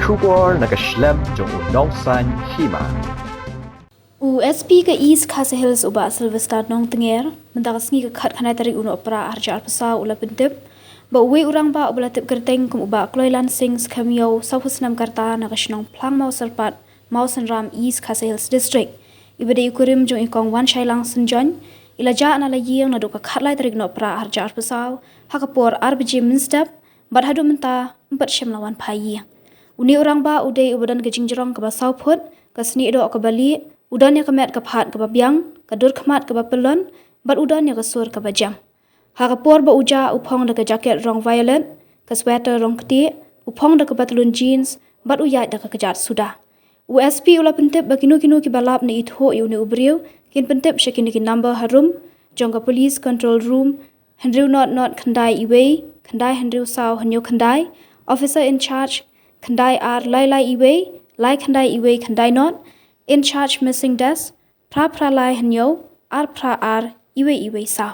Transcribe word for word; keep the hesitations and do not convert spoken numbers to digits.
Khubor na ka shlem jong u nongsan hima. U S P ka East Khasi Hills u Bah Sylvester Nongtnger, mynta ka sngi ka khatkhyndai tarik u Nohprah arhajar arphew saw u la pyntip ba uwei u rangbah uba la tip kyrteng kum u Bah Kloilan Singh Skhem Ïew, sawphew snem ka rta, na ka shnong Phlang Mawsyrpat, Mawsynram, East Khasi Hills District, iba dei i kurim jong i Kong Wanshailang Synjoin, i la jah na la ïing naduh ka khatlai tarik Nohprah arhajar arphew saw ha ka por ar baje mynstep, bad haduh mynta ym pat shym la wan phai ïing. Une u rangbah u dei uba don ka jingjrong kaba saw phut, ka snieh doh kaba lieh, u don ïa ka met ka phad kaba biang, ka dur khmat kaba pyllun, bad u don ïa ka sur kaba jem. Ha ka por ba u jah, u phong da ka jaket rong violet, ka sweater rong ktieh, u phong da ka patlun jeans, bad u ïaid da ka kjat suda. U S P u la pyntip ba kino kino kiba lap ne ithuh ïa une u briew kin pyntip sha kine ki number harum jong ka Police Control Room: hynriew not not khyndai iwei, khyndai hynriew saw hynñiew khyndai, Officer in Charge khyndai ar lai lai iwei, lai khyndai iwei khyndai not, In Charge Missing Desk phra phra lai hynñiew, ar phra ar iwei iwei saw.